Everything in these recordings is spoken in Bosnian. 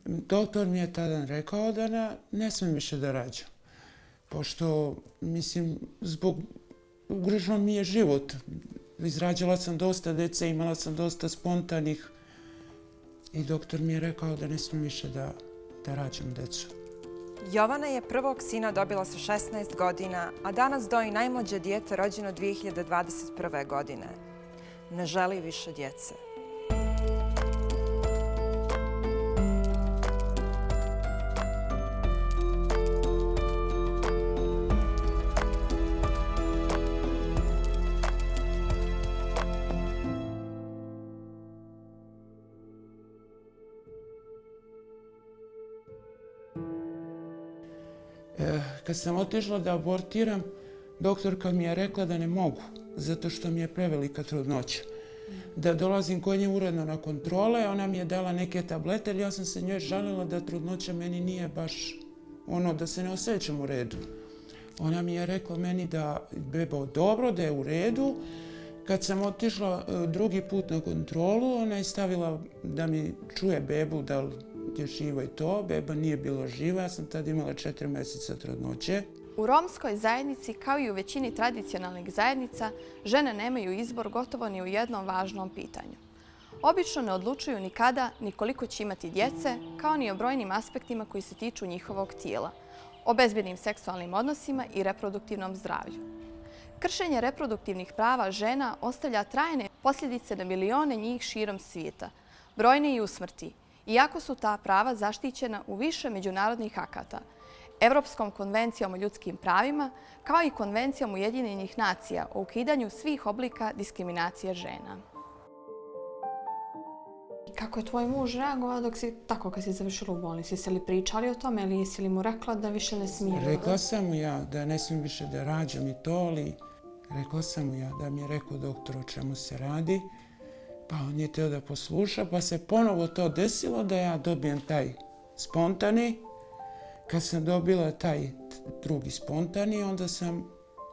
doktor mi je tada rekao da ne smijem više da rađam. Pošto, mislim, ugrožen mi je život. Izrađala sam dosta dece, imala sam dosta spontanih. I doktor mi je rekao da ne smijem više da rađam decu. Jovana je prvog sina dobila sa 16 godina, a danas doji najmlađe dijete rođeno 2021. godine. Ne želi više djece. Kad sam otišla da abortiram, doktorka mi je rekla da ne mogu, zato što mi je prevelika trudnoća. Da dolazim kod nje uredno na kontrole, ona mi je dala neke tablete, ali ja sam se njoj žalila da trudnoća meni nije baš da se ne osjećam u redu. Ona mi je rekla meni da beba dobro, da je u redu. Kad sam otišla drugi put na kontrolu, ona je stavila da mi čuje bebu, da li je živa i to. Beba nije bila živa, ja sam tada imala 4 mjeseca trudnoće. U romskoj zajednici, kao i u većini tradicionalnih zajednica, žene nemaju izbor gotovo ni u jednom važnom pitanju. Obično ne odlučuju ni kada, ni koliko će imati djece, kao ni o brojnim aspektima koji se tiču njihovog tijela, o bezbjednim seksualnim odnosima i reproduktivnom zdravlju. Kršenje reproduktivnih prava žena ostavlja trajne posljedice na milione njih širom svijeta, brojne i u smrti, iako su ta prava zaštićena u više međunarodnih akata, Evropskom konvencijom o ljudskim pravima, kao i Konvencijom Ujedinjenih nacija o ukidanju svih oblika diskriminacije žena. Kako je tvoj muž reagovao kad si završila u bolnici? Jeste li pričali o tome ili jesi li mu rekla da više ne smije? Rekla sam mu ja da ne smijem više da rađam i to, ali rekla sam mu ja da mi je rekao doktor o čemu se radi. Pa on je teo da posluša, pa se ponovo to desilo da ja dobijem taj spontani. Kad sam dobila taj drugi spontani, onda sam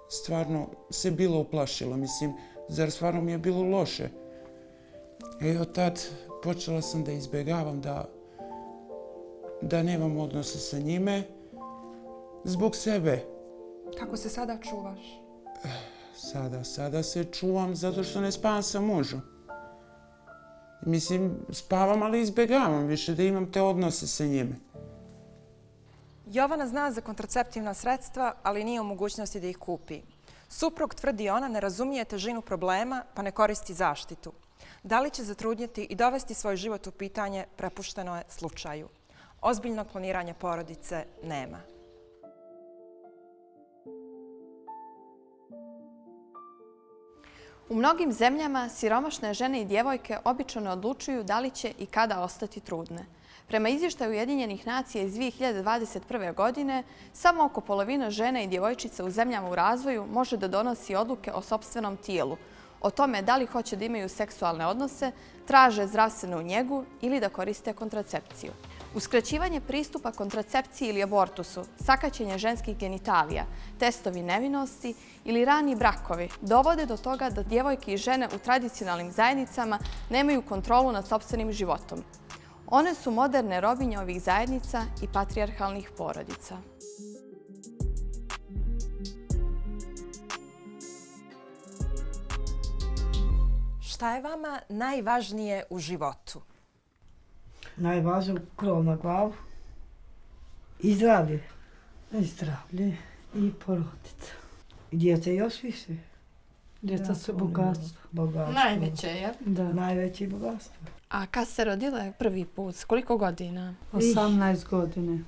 stvarno se bilo uplašila. Mislim, zar stvarno mi je bilo loše? I od tad počela sam da izbjegavam, da nemam odnose sa njime zbog sebe. Kako se sada čuvaš? Sada se čuvam zato što ne spavam sa mužom. Mislim, spavam, ali izbjegavam više da imam te odnose sa njime. Jovana zna za kontraceptivna sredstva, ali nije u mogućnosti da ih kupi. Suprug, tvrdi ona, ne razumije težinu problema pa ne koristi zaštitu. Da li će zatrudnjeti i dovesti svoj život u pitanje, prepušteno je slučaju. Ozbiljnog planiranja porodice nema. U mnogim zemljama siromašne žene i djevojke obično ne odlučuju da li će i kada ostati trudne. Prema izvještaju Ujedinjenih nacija iz 2021. godine, samo oko polovina žena i djevojčica u zemljama u razvoju može da donosi odluke o sopstvenom tijelu, o tome da li hoće da imaju seksualne odnose, traže zdravstvenu njegu ili da koriste kontracepciju. Uskraćivanje pristupa kontracepciji ili abortusu, sakaćenje ženskih genitalija, testovi nevinosti ili rani brakovi dovode do toga da djevojke i žene u tradicionalnim zajednicama nemaju kontrolu nad sopstvenim životom. One su moderne robinje ovih zajednica i patrijarhalnih porodica. Šta je vama najvažnije u životu? Najvažnije krov na glavu i zdravlje. I zdravlje i porodica. I djece još više. Djeca su bogatstvo. Najveće, je? Da. Najveće bogatstvo. A kad se rodile prvi put? S koliko godina? 18 godine.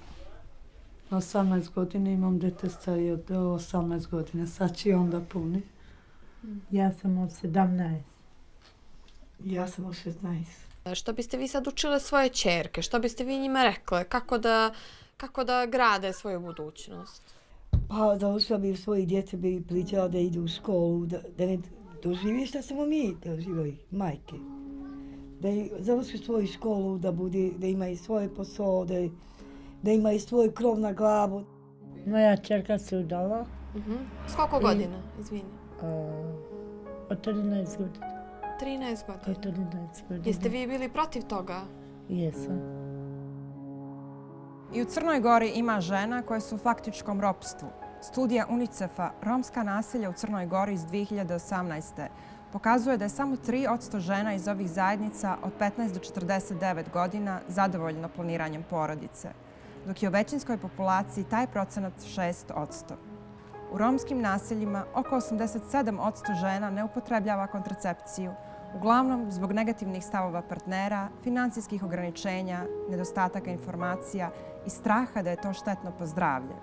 18 godina imam dete starije od 18 godina. Sad će onda puni. Ja sam od 17. Ja sam od 16. Što biste vi sad učile svoje ćerke? Što biste vi njima rekle? Kako da grade svoju budućnost? Pa da uspio bi svoji djece bi pričala da idu u školu, da ne doživi što smo mi doživjeli, majke. Da završi svoju školu, da imaju svoje posao, da imaju svoj krov na glavu. Moja čerka se udala. S koliko godina, izvini? Od 13 godina. 13 godina. Od 13 godina. Jeste vi bili protiv toga? Jesam. I u Crnoj Gori ima žena koje su u faktičkom ropstvu. Studija UNICEF-a Romska naselja u Crnoj Gori iz 2018. pokazuje da je samo 3% žena iz ovih zajednica od 15 do 49 godina zadovoljno planiranjem porodice, dok je u većinskoj populaciji taj procenat 6%. U romskim naseljima oko 87% žena ne upotrebljava kontracepciju, uglavnom zbog negativnih stavova partnera, financijskih ograničenja, nedostataka informacija i straha da je to štetno po zdravlje.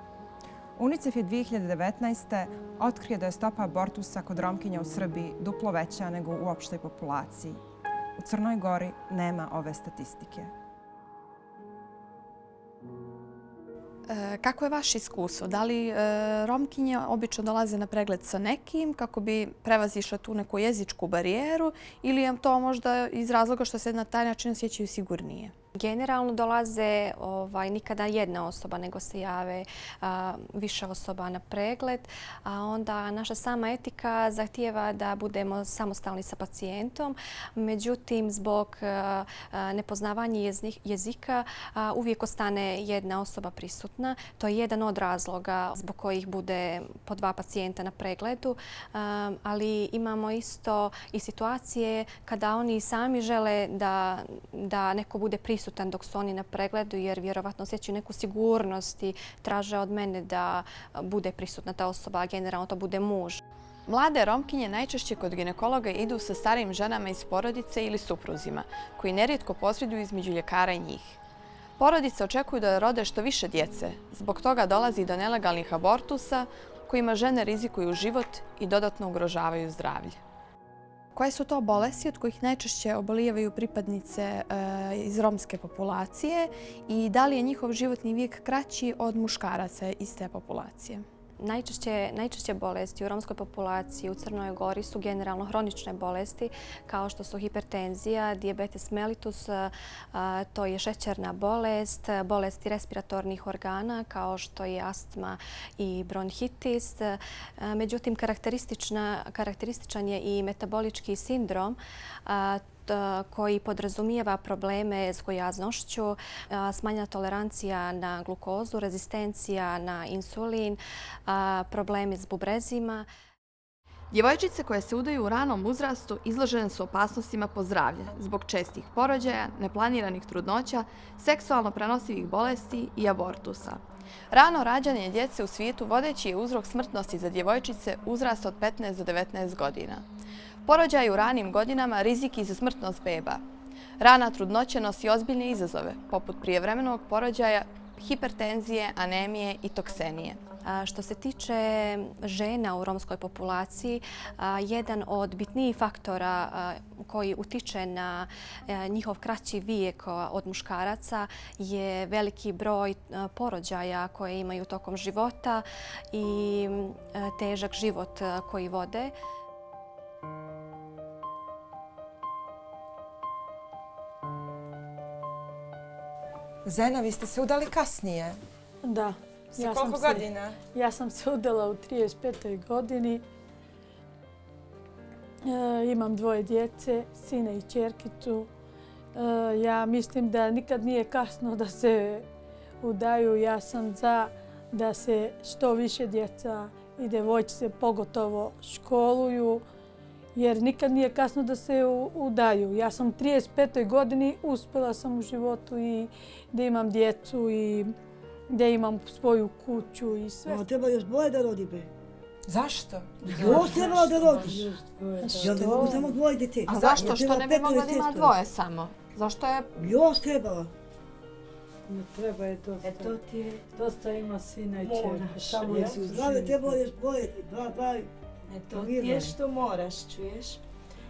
UNICEF je 2019. otkrio da je stopa abortusa kod Romkinja u Srbiji duplo veća nego u opštoj populaciji. U Crnoj Gori nema ove statistike. Kako je vaše iskustvo? Da li Romkinje obično dolaze na pregled sa nekim kako bi prevazišle tu neku jezičku barijeru ili je to možda iz razloga što se na taj način osjećaju sigurnije? Generalno dolaze nikada jedna osoba, nego se jave više osoba na pregled. A onda naša sama etika zahtijeva da budemo samostalni sa pacijentom. Međutim, zbog nepoznavanja jezika uvijek ostane jedna osoba prisutna. To je jedan od razloga zbog kojih bude po 2 pacijenta na pregledu. Ali imamo isto i situacije kada oni sami žele da neko bude prisutan dok su oni na pregledu, jer vjerovatno osjećaju neku sigurnost i traže od mene da bude prisutna ta osoba, a generalno to bude muž. Mlade Romkinje najčešće kod ginekologa idu sa starijim ženama iz porodice ili supruzima, koji nerijetko posreduju između ljekara i njih. Porodice očekuju da rode što više djece. Zbog toga dolazi do nelegalnih abortusa, kojima žene rizikuju život i dodatno ugrožavaju zdravlje. Koje su to bolesti od kojih najčešće obolijevaju pripadnice iz romske populacije i da li je njihov životni vijek kraći od muškaraca iz te populacije? Najčešće bolesti u romskoj populaciji u Crnoj Gori su generalno hronične bolesti kao što su hipertenzija, dijabetes mellitus, to je šećerna bolest, bolesti respiratornih organa kao što je astma i bronhitis. Međutim, karakterističan je i metabolički sindrom koji podrazumijeva probleme s gojaznošću, smanjena tolerancija na glukozu, rezistencija na insulin, problemi s bubrezima. Djevojčice koje se udaju u ranom uzrastu izložene su opasnostima po zdravlje zbog čestih porođaja, neplaniranih trudnoća, seksualno prenosivih bolesti i abortusa. Rano rađanje djece u svijetu vodeći je uzrok smrtnosti za djevojčice uzrasta od 15 do 19 godina. Porođaj u ranim godinama rizik i za smrtnost beba. Rana trudnoća nosi ozbiljne izazove, poput prijevremenog porođaja, hipertenzije, anemije i toksenije. Što se tiče žena u romskoj populaciji, jedan od bitnijih faktora koji utiče na njihov kraći vijek od muškaraca je veliki broj porođaja koje imaju tokom života i težak život koji vode. Zena, vi ste se udali kasnije. Da. Sa koliko godina? Ja sam se udala u 35. godini. Imam 2 djece, sina i ćerkicu. Ja mislim da nikad nije kasno da se udaju. Ja sam za da se što više djeca i djevojčice pogotovo školuju, jer nikad nije kasno da se udaju. Ja sam u 35. godini uspjela sam u životu i da imam djecu i da imam svoju kuću i sve. No, treba još 2 da rodi, be. Zašto? Još treba da rodiš. Ja ne mogu samo 2 djece. A zašto? Što ne bi mogla da ima 2 samo? Zašto je... Još trebala. Ne treba je dosta. To ti je... Dosta ima sina i ćerka. Samo je su zdrave, treba još 2. To ti je što moraš, čuješ?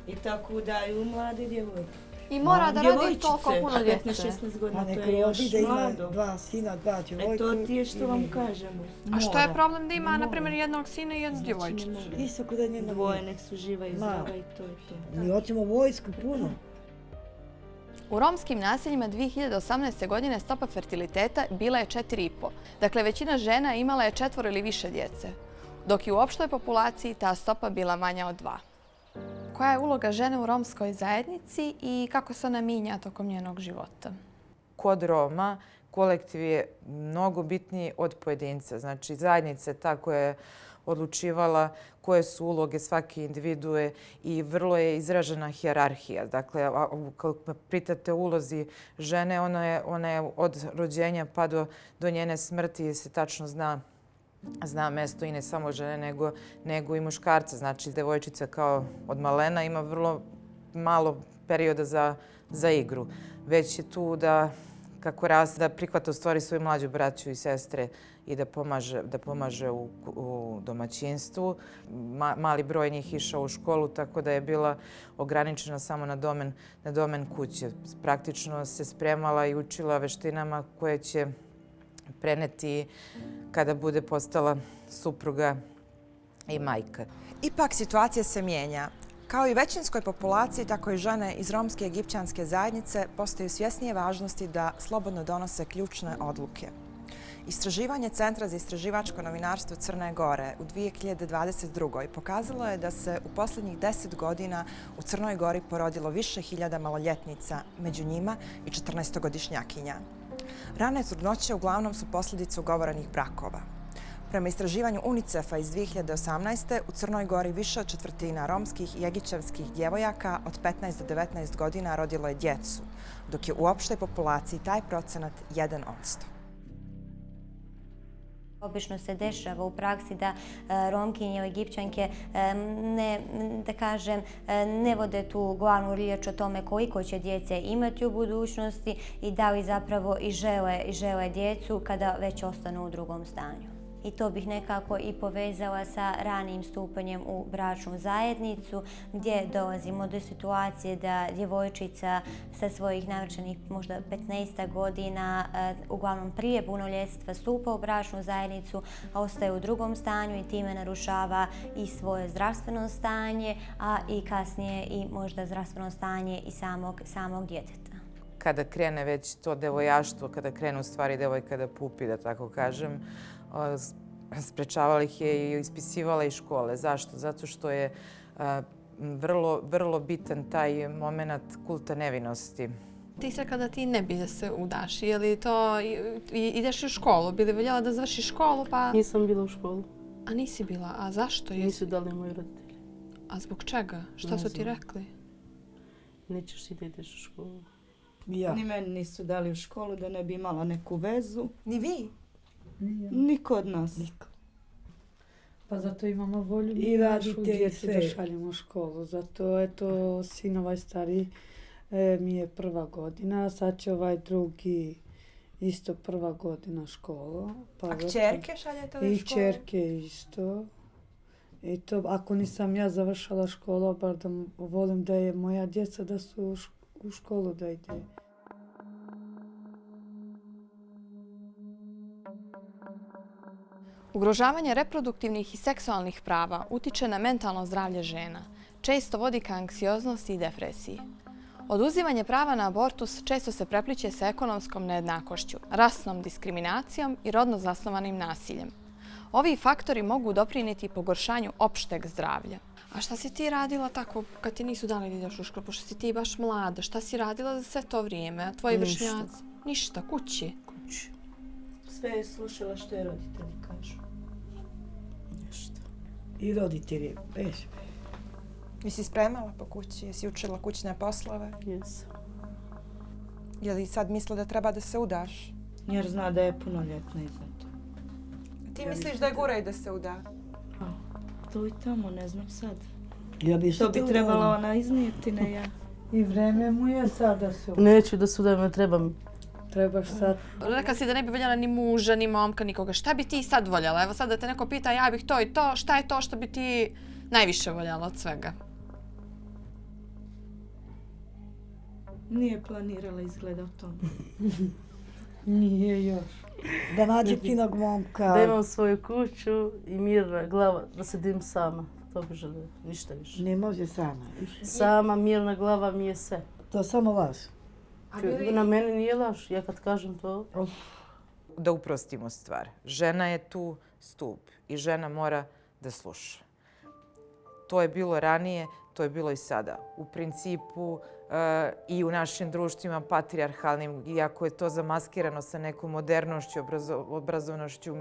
I tako udaju mlade djevojke. I mora da rodi toliko puno djece. 16 godina, A to je neko još rodi da ima mlado. 2 sina, 2 djevojke. To ti je što vam kažemo. A što je problem da ima, na primjer, jednog sina i jednu djevojčicu? Isto kada njena 2 nek su živa i zdrava i to je to. Mi hoćemo vojsku puno. U romskim naseljima 2018. godine stopa fertiliteta bila je 4,5. Dakle, većina žena imala je 4 ili više djece, dok je u opštoj populaciji ta stopa bila manja od 2. Koja je uloga žene u romskoj zajednici i kako se ona mijenja tokom njenog života? kod Roma kolektiv je mnogo bitniji od pojedinca. Znači, zajednica je ta koja je odlučivala koje su uloge svake individue i vrlo je izražena hijerarhija. Dakle, kako me pitate o ulozi žene, ona je od rođenja pa do njene smrti se tačno zna mesto i ne samo žene, nego i muškarca. Znači, devojčica kao od malena ima vrlo malo perioda za igru. Već je tu kako raste, da prihvata u stvari svoju mlađu braću i sestre i da pomaže u domaćinstvu. Mali broj njih išao u školu, tako da je bila ograničena samo na domen kuće. Praktično se spremala i učila veštinama koje će preneti kada bude postala supruga i majka. Ipak situacija se mijenja. Kao i većinskoj populaciji, tako i žene iz romske egipćanske zajednice postaju svjesnije važnosti da slobodno donose ključne odluke. Istraživanje Centra za istraživačko novinarstvo Crne Gore u 2022. pokazalo je da se u posljednjih 10 godina u Crnoj Gori porodilo više hiljada maloljetnica, među njima i 14-godišnjakinja. Rane trudnoće uglavnom su posljedica ugovorenih brakova. Prema istraživanju UNICEF-a iz 2018. u Crnoj Gori više od četvrtina romskih i egipćanskih djevojaka od 15 do 19 godina rodilo je djecu, dok je u opštoj populaciji taj procenat 1%. Obično se dešava u praksi da Romkinje i Egipćanke ne vode tu glavnu riječ o tome koliko će djece imati u budućnosti i da li zapravo i žele djecu kada već ostanu u drugom stanju. I to bih nekako i povezala sa ranijim stupanjem u bračnu zajednicu, gdje dolazimo do situacije da djevojčica sa svojih navršenih možda 15 godina, uglavnom prije punoljetstva, stupa u bračnu zajednicu, a ostaje u drugom stanju i time narušava i svoje zdravstveno stanje, a i kasnije i možda zdravstveno stanje i samog djeteta. Kada krene već to devojaštvo, kada krene u stvari devojka da pupi, da tako kažem, sprečavala ih je i ispisivala iz škole. Zašto? Zato što je vrlo bitan taj moment kulta nevinosti. Ti si rekla da ti ne bi da se udaš. Je li to... Ideš u školu? Bi li voljela da završiš školu pa... Nisam bila u školu. A nisi bila? A zašto? Nisu dali moji roditelji. A zbog čega? Šta su ti rekli? Nećeš ti da ideš u školu. Ja. Ni meni nisu dali u školu da ne bi imala neku vezu. Ni vi? Niko od nas. Pa zato imamo volju I našu radite djecu da sve. šaljemo u školu. Zato, eto, sin ovaj stari mi je 1. godina, sad će ovaj drugi isto 1. godina škola. A kćerke šaljete u školu? I kćerke isto. I to, ako nisam ja završala školu, bar da volim da je moja djeca da su u školu da ide. Ugrožavanje reproduktivnih i seksualnih prava utiče na mentalno zdravlje žena. Često vodi ka anksioznosti i depresiji. Oduzimanje prava na abortus često se prepliće sa ekonomskom nejednakošću, rasnom diskriminacijom i rodno zasnovanim nasiljem. Ovi faktori mogu doprinijeti pogoršanju opšteg zdravlja. A šta si ti radila tako kad ti nisu dali da ideš u školu, pošto si ti baš mlada? Šta si radila za sve to vrijeme? A tvoji vršnjaci? Ništa, kući. Sve je slušala što je roditelji kažu. Ništa. I roditelji, bez. Jesi spremala po kući? Jesi učila kućne poslove? Jesam. Je li sad misle da treba da se udaš? Jer zna da je punoljetna i zato. Ti misliš da je gura i da se uda? To i tamo, ne znam sad. Ja bi To bi trebala ona iznijeti, ne ja. I vreme mu je sada se Neću da se udajem, ne treba mi. trebaš sad. Rekla si da ne bi voljela ni muža, ni momka, nikoga. Šta bi ti sad voljela? Evo sad da te neko pita, ja bih to i to. Šta je to što bi ti najviše voljela od svega? Nije planirala izgleda o tome. Nije još. Da nađe finog momka. Da imam svoju kuću i mirna glava, da sedim sama. To bi želio, ništa više. Ne može sama. Sama mirna glava mi je sve. To samo laž. Na mene nije laž, ja kad kažem to... Da uprostimo stvar. Žena je tu stup i žena mora da sluša. To je bilo ranije, to je bilo i sada. U principu, i u našim društvima patrijarhalnim, iako je to zamaskirano sa nekom modernošću, obrazovnošću,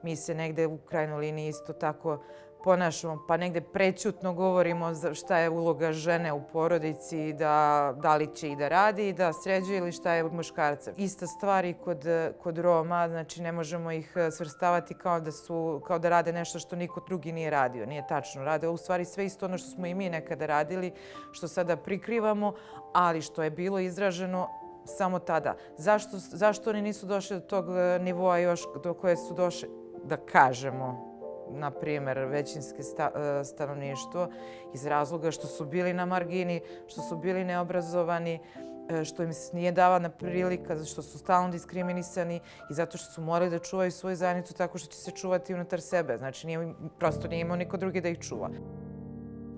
mi se negde u krajnjoj liniji isto tako ponašamo, pa negde prećutno govorimo šta je uloga žene u porodici, da li će i da radi i da sređuje ili šta je muškarca. Ista stvar i kod Roma, znači ne možemo ih svrstavati kao da rade nešto što niko drugi nije radio. Nije tačno. Rade u stvari sve isto ono što smo i mi nekada radili, što sada prikrivamo, ali što je bilo izraženo samo tada. Zašto oni nisu došli do tog nivoa još do koje su došli, da kažemo, na primjer, većinske stanovništvo, iz razloga što su bili na margini, što su bili neobrazovani, što im se nije davana prilika, što su stalno diskriminisani i zato što su morali da čuvaju svoju zajednicu tako što će se čuvati unutar sebe. Znači, prosto nije imao niko drugi da ih čuva.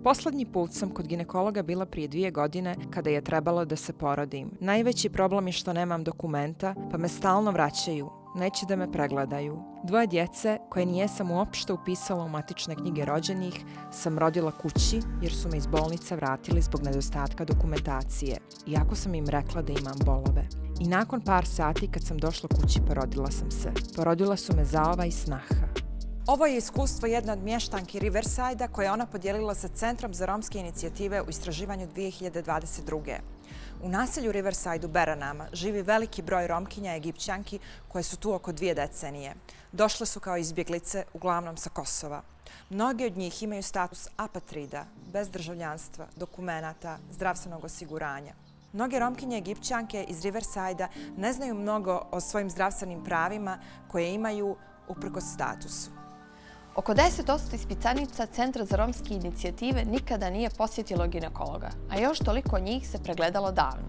Poslednji put sam kod ginekologa bila prije 2 godine kada je trebalo da se porodim. Najveći problem je što nemam dokumenta, pa me stalno vraćaju. Neće da me pregledaju. 2 djece, koje nijesam uopšte upisala u matične knjige rođenih, sam rodila kući jer su me iz bolnice vratili zbog nedostatka dokumentacije, iako sam im rekla da imam bolove. I nakon par sati kad sam došla kući porodila sam se. Porodila su me zaova i snaha. Ovo je iskustvo jedne od mještanki Riverside-a koje je ona podijelila sa Centrom za romske inicijative u istraživanju 2022. U naselju Riverside u Beranama živi veliki broj Romkinja i Egipćanki koje su tu oko 2 decenije. Došle su kao izbjeglice, uglavnom sa Kosova. Mnogi od njih imaju status apatrida, bez državljanstva, dokumenata, zdravstvenog osiguranja. Mnoge Romkinje i Egipćanke iz Riverside-a ne znaju mnogo o svojim zdravstvenim pravima koje imaju uprkos statusu. Oko 10% ispitanica Centra za romske inicijative nikada nije posjetilo ginekologa, a još toliko njih se pregledalo davno.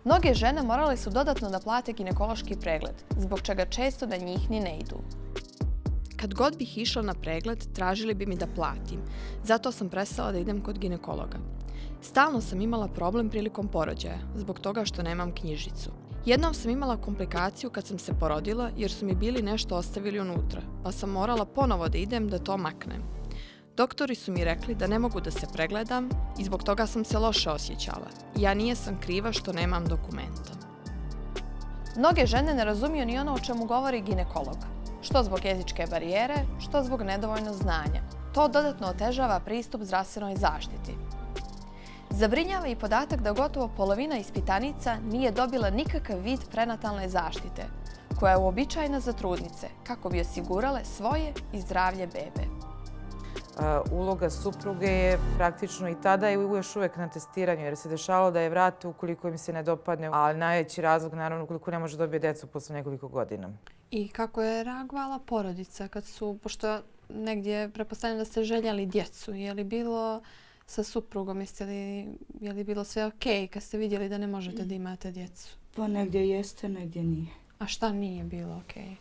Mnoge žene morale su dodatno da plate ginekološki pregled, zbog čega često na njih ni ne idu. Kad god bih išla na pregled, tražili bi mi da platim, zato sam prestala da idem kod ginekologa. Stalno sam imala problem prilikom porođaja, zbog toga što nemam knjižicu. Jednom sam imala komplikaciju kad sam se porodila jer su mi bili nešto ostavili unutra, pa sam morala ponovo da idem da to maknem. Doktori su mi rekli da ne mogu da se pregledam i zbog toga sam se loše osjećala. Ja nijesam kriva što nemam dokumenta. Mnoge žene ne razumiju ni ono o čemu govori ginekolog, što zbog jezičke barijere, što zbog nedovoljno znanja. To dodatno otežava pristup zdravstvenoj zaštiti. Zabrinjava i podatak da gotovo polovina ispitanica nije dobila nikakav vid prenatalne zaštite, koja je uobičajena za trudnice, kako bi osigurale svoje i zdravlje bebe. Uloga supruge je praktično i tada i još uvek na testiranju, jer se dešavalo da je vrate ukoliko im se ne dopadne, ali najveći razlog naravno ukoliko ne može dobiti djecu posle nekoliko godina. I kako je reagovala porodica kad su, pošto negdje prepostavljam da ste željeli djecu, je li bilo sa suprugom, je li bilo sve okej kad ste vidjeli da ne možete da imate djecu? Pa negdje jeste, negdje nije. A šta nije bilo okej?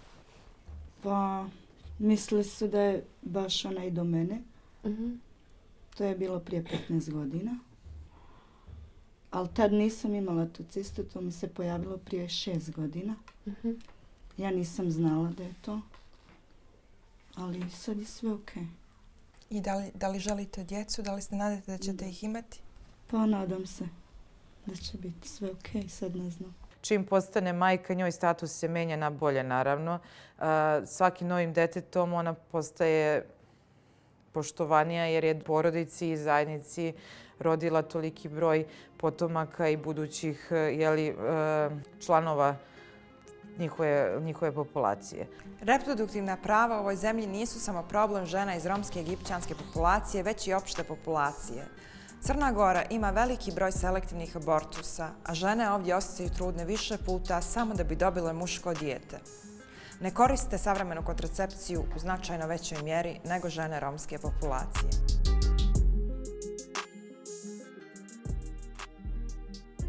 Pa mislili su da je baš ona i do mene. To je bilo prije 15 godina. Ali tad nisam imala tu cistu, to mi se pojavilo prije 6 godina. Ja nisam znala da je to. Ali sad je sve okej. I da li želite djecu? Da li se nadate da ćete ih imati? Pa nadam se da će biti sve okej, sad ne znam. Čim postane majka, njoj status se menja na bolje, naravno. Svakim novim detetom ona postaje poštovanija jer je porodici i zajednici rodila toliki broj potomaka i budućih članova njihove populacije. Reproduktivna prava u ovoj zemlji nisu samo problem žena iz romske i egipćanske populacije, već i opšte populacije. Crna Gora ima veliki broj selektivnih abortusa, a žene ovdje ostaju trudne više puta samo da bi dobile muško dijete. Ne koriste savremenu kontracepciju u značajno većoj mjeri nego žene romske populacije.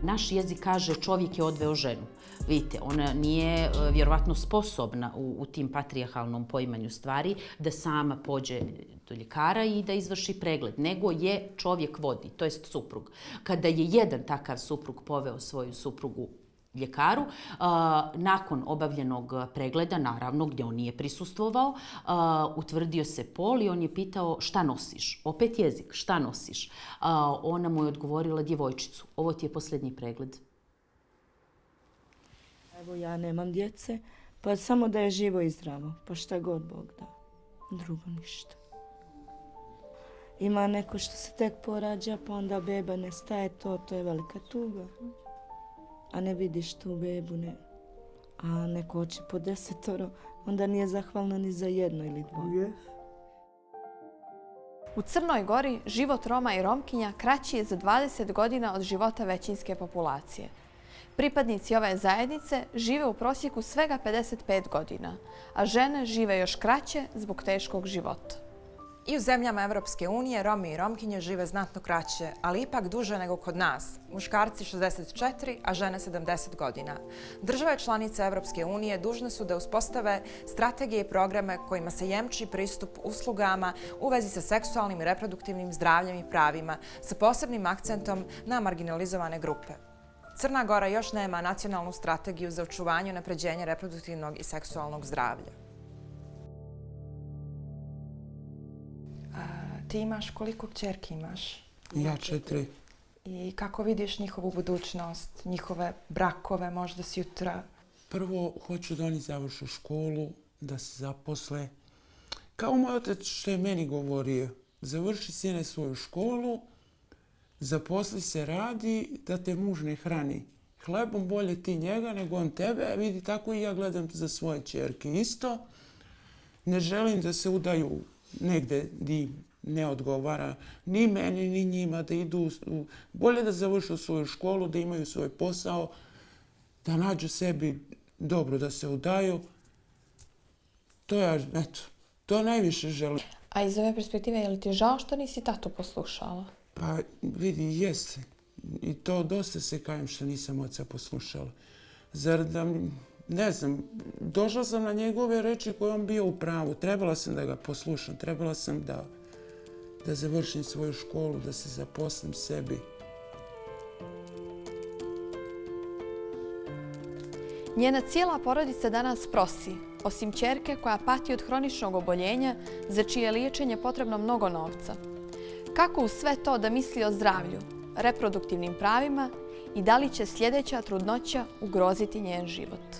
Naš jezik kaže čovjek je odveo ženu. Vidite, ona nije vjerovatno sposobna u tim patrijarhalnom poimanju stvari da sama pođe do ljekara i da izvrši pregled, nego je čovjek vodi, to jest suprug. Kada je jedan takav suprug poveo svoju suprugu ljekaru. Nakon obavljenog pregleda, naravno gdje on nije prisustvovao, utvrdio se pol i on je pitao šta nosiš. Opet jezik, šta nosiš? Ona mu je odgovorila djevojčicu. Ovo ti je posljednji pregled. Evo ja nemam djece, pa samo da je živo i zdravo, pa šta god Bog da. Drugo ništa. Ima neko što se tek porađa, pa onda beba nestaje, to je velika tuga. A ne vidiš tu bebu, ne. A neko hoće po 10, onda nije zahvalna ni za 1 ili 2. U Crnoj Gori život Roma i Romkinja kraći je za 20 godina od života većinske populacije. Pripadnici ove zajednice žive u prosjeku svega 55 godina, a žene žive još kraće zbog teškog života. I u zemljama Evropske unije Romi i Romkinje žive znatno kraće, ali ipak duže nego kod nas. Muškarci 64, a žene 70 godina. Države članice Evropske unije dužne su da uspostave strategije i programe kojima se jemči pristup uslugama u vezi sa seksualnim i reproduktivnim zdravljem i pravima, sa posebnim akcentom na marginalizovane grupe. Crna Gora još nema nacionalnu strategiju za očuvanje i unapređenje reproduktivnog i seksualnog zdravlja. Ti imaš, koliko kćerki imaš? Ja 4. I kako vidiš njihovu budućnost, njihove brakove možda sutra? Prvo, hoću da oni završu školu, da se zaposle. Kao moj otac što je meni govorio, završi sine svoju školu, zaposli se, radi, da te muž ne hrani hlebom, bolje ti njega nego on tebe. Vidi, tako i ja gledam za svoje ćerke isto. Ne želim da se udaju negde di ne odgovara ni meni, ni njima, da idu, bolje da završu svoju školu, da imaju svoj posao, da nađu sebi dobro, da se udaju. To najviše želim. A iz ove perspektive, je li ti žao što nisi tatu poslušala? Pa vidi, jeste. I to dosta se kajem što nisam oca poslušala. Zar da, ne znam, došla sam na njegove reči koje on bio u pravu. Trebala sam da ga poslušam, trebala sam da završim svoju školu, da se zaposlim sebi. Njena cijela porodica danas prosi, osim ćerke koja pati od hroničnog oboljenja za čije liječenje potrebno mnogo novca. Kako uz sve to da misli o zdravlju, reproduktivnim pravima i da li će sljedeća trudnoća ugroziti njen život?